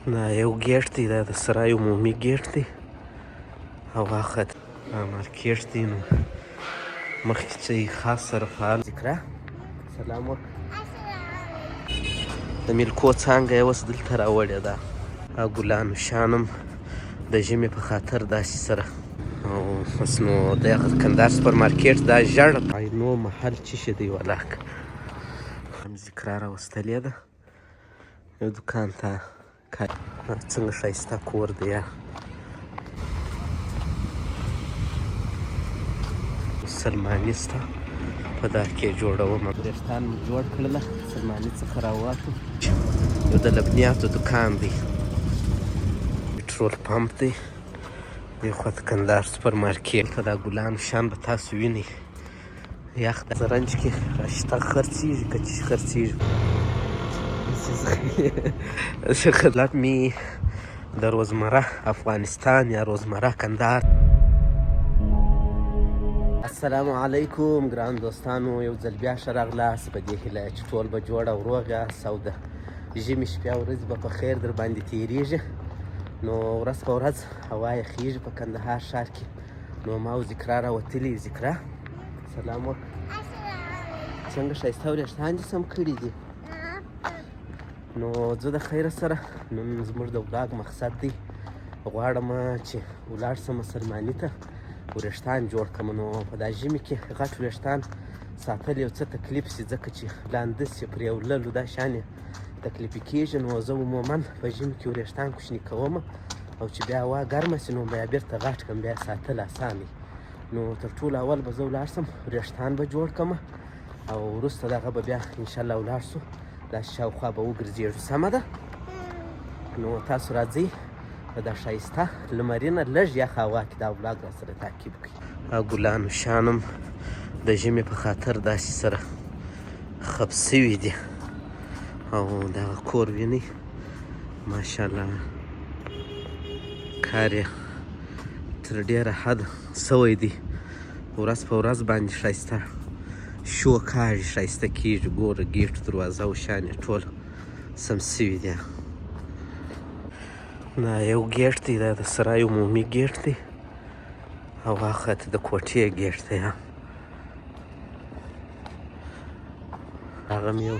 دا یو ګیټ دی، دا د سرای عمومي ګیټ دی او هغه مارکیټ دی. نو مخکې چې خاص سره فعال ذکره سلام وکړه. د ملکو څانګه یې اوس دلته راوړې ده. ګلانو شانم د ژمي په خاطر داسې سره. او اوس نو د کندهار سپر مارکیټ دا ژړ عینو محل چی شي دی ولاک هم ذکرا راوستلې ده یو دکان ته. څنګه ښایسته کور دی. سلماني سته په دا کې جوړوم. وریښتان مې جوړ کړله، سلماني څخه راووتو. یو د لبنیاتو دکان دی، پټرول پمپ دی، دې خوا ته کندهار سپر مارکیټ. دلته دا ګلان شان به تاسو وینئ. یخ د زرنج کې راشته خرڅېږي که چې خرڅېږي. خدمت می د روزمره افغانستان یا روزمره کندهار. السلام علیکم ګران دوستانو، یو ځل بیا ښه راغلاست. په دې هیله چې ټول به جوړ او روغ یاست او د ژمي شپې او ورځې به په خیر در باندې تېرېږي. نو ورځ په ورځ هوا یخېږي په کندهار ښار کې. نو ما او ذکرا راوتلي. ذکرا سلام وکړه. څنګه ښایسته وریښتان دې سم کړي دي. نو زه د خیره سره نن زموږ د ولاګ مقصد دی، غواړم چې ولاړ سم مسلماني ته وریښتان جوړ کړم. نو په دا ژمي کې غټ وریښتان ساتل یو څه تکلیف سي، ځکه چې لانده سي پرې او للو دا شان یې تکلیفي کېږي. نو زه عموما په ژمي کې وریښتان کوچني کوم او چې بیا هوا ګرمه سي نو بیا بیرته غټ کړم، بیا ساتل اسان وي. نو تر ټولو اول به زه ولاړ سم وریښتان به جوړ کړم او وروسته دغه به بیا انشاءالله ولاړ سو داسې شاوخوا به وګرځېږو. سمه ده؟ نو تاسو راځئ په دا ښایسته لمرینه لږ یخه هوا کې دا ولاګ را سره تعقیب کړئ. ګلانو شانم د ژمي په خاطر داسې سره خپ سوي دي او دغه کور وینئ، ماشاءالله کار یې تر ډېره حده سوی دی. ورځ په ورځ باندې ښایسته شو کاږي، ښایسته کېږي. ګوره ګېټ دروازه او شان یې ټول سم سوي دي. دا یو ګېټ دی، دا د سرای عمومي ګېټ دی او هغه ته د کوټې ګېټ دی. هغه مې یو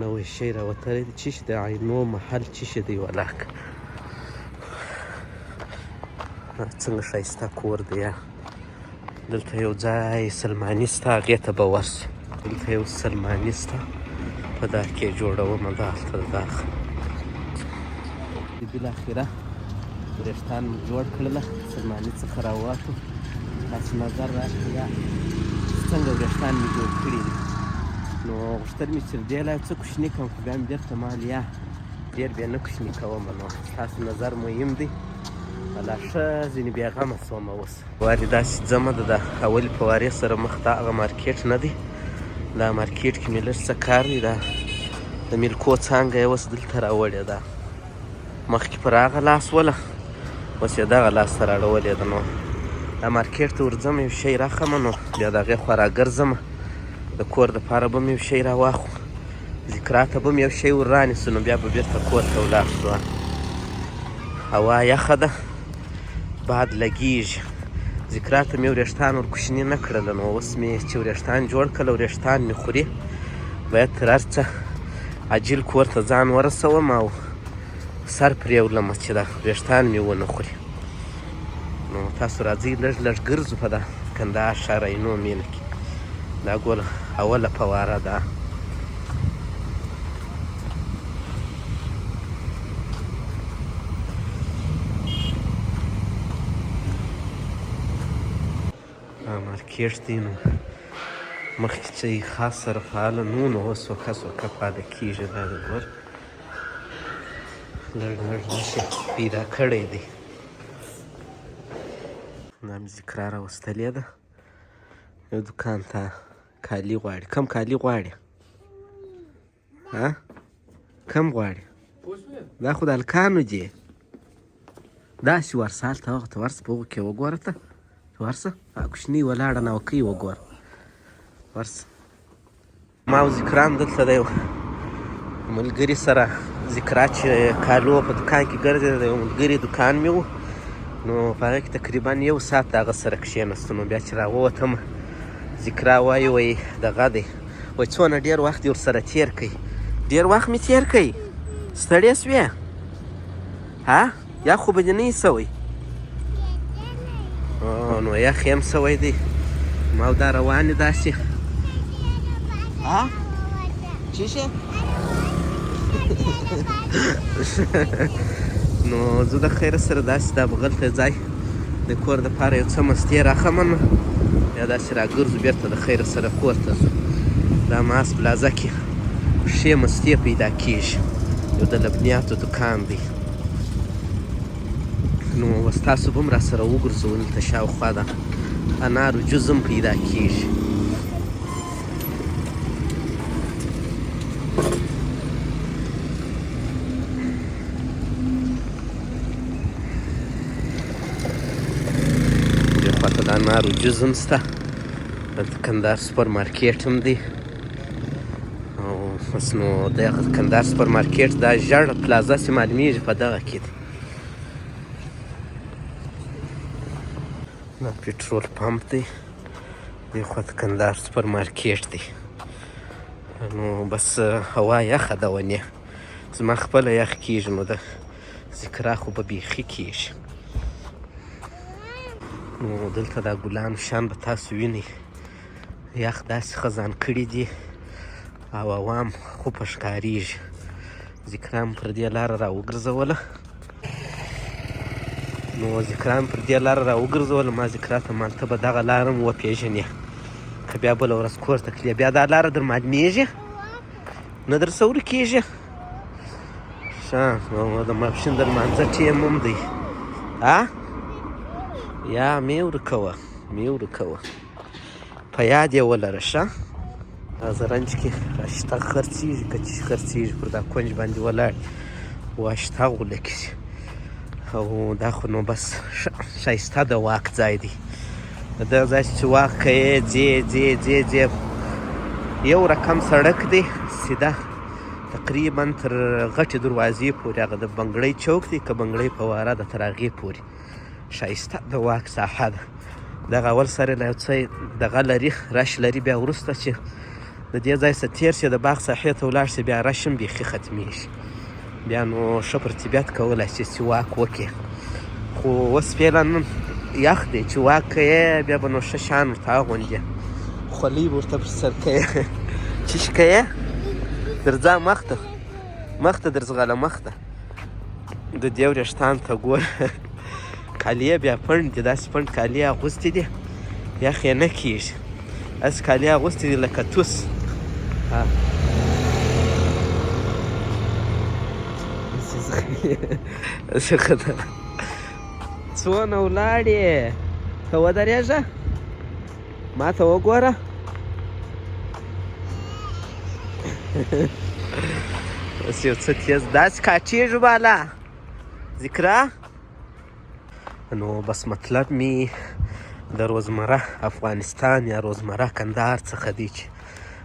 نوی شی راوتلی دی چې د عینو محل چې شي دی ولاک. څنګه ښایسته کور دی. دلته یو ځای سلماني سته، هغې ته به ورسو. دلته یو سلماني سته، په دا کې جوړوم دا هلته دا بالاخره وریښتان مو جوړ کړله، سلماني څخه راووتو. تاسو نظر راکړئ یا څنګه وریښتان مې جوړ کړي دي. نو غوښتل مې چې دې لا څه کوچني کړم، خو بیا مې بېرته مال یا ډېر بیا نه کوچني کوم. نو ستاسو نظر مهم دی. ولا ښه ځینې بېغمه سوم اوس. وارې داسې ځمه ده، د اولې فوارې سره مخ دا هغه مارکیټ نه دی. دا مارکیټ کې مې لږ څه کار دی. دا د ملکو څانګه یې اوس دلته راوړې ده. مخکې پر هغه لاس وله، اوس یې دغه لاس ته راړولې ده. نو دا مارکیټ ته ورځم، یو شی راخم، نو بیا د هغې خوا راګرځم. د کور دپاره به مې یو شی راواخو، ذکرا ته به مې یو شی ور رانیسو، نو بیا به بېرته کور ته ولاړ سو. هوا یخه ده، باد لګېږي. ذکرا ته مې وریښتان ور کوچني نه کړل، نو اوس مې چې وریښتان جوړ کړل، وریښتان مې خوري. باید تر هر څه عاجل کور ته ځان ورسوم او سر پرې ولم چې دا وریښتان مې ونه خوري. نو تاسو راځئ لږ لږ ګرځو په دا کندهار ښار عینو مینه کې. دا ګوره اوله فواره ده. مارکیټ دی. نو مخکې چې خاص سره فعاله نو نو اوس سوکه سوکه فعاله کېږي. دا دی ګور لږ لږ نشي پیدا کړی دی. دا مې ذکرا راوستلې ده یو دکان ته. کالي غواړي، کم کالي غواړي؟ ها کم غواړي؟ دا خو د هلکانو دي. داسې ورسه هلته هغه ته ورسه، په هغو کې وګوره، ته ورسه هغه کوچنۍ ولاړه ناوکۍ وګوره، ورسه. ما او ذکران دلته د یو ملګري سره ذکرا چې کالو په دکان کې ګرځېده، د یو ملګري دکان مې و، نو په هغه کې تقریبا یو ساعت د هغه سره کښېناستو. نو بیا چې راووتم، ذکرا وایي وایي دغه دی، وایي څونه ډېر وخت دې ورسره تېر کړی. ډېر وخت مې تېر کړی؟ ستړې شوې؟ ها، یا خو به دې نه یې سوی؟ نو یخ یې هم سوی دی. ما او دا روان یو داسې. ها، چی شي؟ نو زه د خیره سره داسې دا بغلته ځای د کور دپاره یو څه مستې راخمم، بیا داسې راګرځو، بېرته د خیره سره کور ته ځو. دا ماس پلازه کې ښې مستې پیدا کېږي، یو د لبنیاتو دکان دی. نو بس تاسو به هم راسره وګرځو. دلته شاوخوا ده انارو جوس هم پیدا کېږي. دې خواته د انارو جوس هم شته، دلته کندهار سوپر مارکیټ هم دی. او بس نو د کندهار سوپر مارکیټ دا ژړ پلازه چې معلومیږي په دغه کې دی. دا پټرول پمپ دی، دې خوا ته کندهار سوپر مارکیټ دی. نو بس هوا یخه ده، ونې زما خپله یخ کېږي، نو د ذکرا خو به بیخي کېږي. نو دلته دا ګلان شان به تاسو وینئ، یخ داسې خزان کړي دي او عوام خو په ښکارېږي. ذکرام پر دې لاره را وګرځوله، نو ذکرام پر دې لاره را وګرځوله. ما ذکرا ته مال ته به دغه لاره هم وپېژنې، که بیا بله ورځ کور ته تلې بیا دا لاره در معلومېږي، نه درڅه ورکېږي. ښه، نو د ماپښین د لمانځه ټیم هم دی. ها، یا مې ورکوه، مې ورکوه، په یاد یې ولره. ښه، زرنج کې راشته خرڅېږي، که چې خرڅېږي پر دا کونج باندې ولاړ واشته غولکې. او دا خو نو بس ښایسته د واک ځای دی. دغه ځای چې واک کوې، ځې ځې ځې ځې، یو رقم سړک دی سیده تقریبا تر غټې دروازې پورې، هغه د بنګړۍ چوک دی، که بنګړۍ فواره ده، تر هغې پورې ښایسته د واک ساحه ده. دغه اول سره له یو څه دغه لري، رش لري، بیا وروسته چې د دې ځای څخه تېر شي د باغ ساحې ته ولاړ شي، بیا رش هم بیخي ختمېږي. بیا نو ښه پر طبیعت کولی شي چې واک وکړي. خو اوس فعلا یخ دی، چې واک کوې بیا به نو ښه شان ورته اغوندې، خولۍ به ورته پر سر کوې. چې شي کوې درځه، مخته مخته درځغله، مخته د دې وریښتان ته ګوره، کالي یې بیا پنډ دي، داسې پنډ کالي یې اغوستي دي، یخ یې نه کېږي، داسې کالي یې اغوستي دي لکه توس. څونه ولاړې ته ودرېږه، ما ته وګوره. اوس یو څه تېز داسې کاټېږو بالا ذکرا. نو بس مطلب می د روزمره افغانستان یا روزمره کندهار څخه دی چې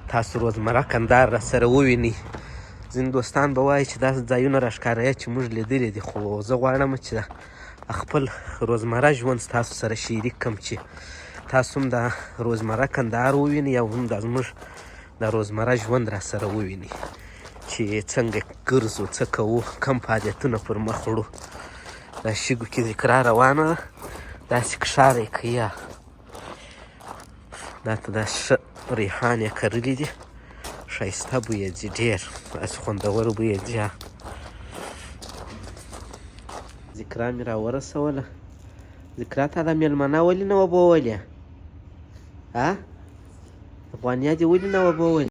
تاسو روزمره کندهار را سره ووینئ. ځینې دوستان به وایي چې داسې ځایونه راښکاروي چې موږ لیدلي دي، خو زه غواړم چې خپل روزمره ژوند ستاسو سره شریک کړم، چې تاسو هم د روزمره کندهار ووینئ او هم د زموږ د روزمره ژوند را سره ووینئ، چې څنګه ګرځو، څه کوو، کم فعالیتونه پر مخ وړو. دا شګو کې ذکرا روانه ده، داسې کښاره یې کوي. دا ته دا ښه ریحان یې کرلي دي، ښایسته بوی یې ځي، ډېر داسې خوندور بوی یې ځي. ذکرا مې راورسوله. ذکرا تا دا مېلمنه ولې نه وه بوولې؟ ها، افغانیا دې ولې نه وه بوولې؟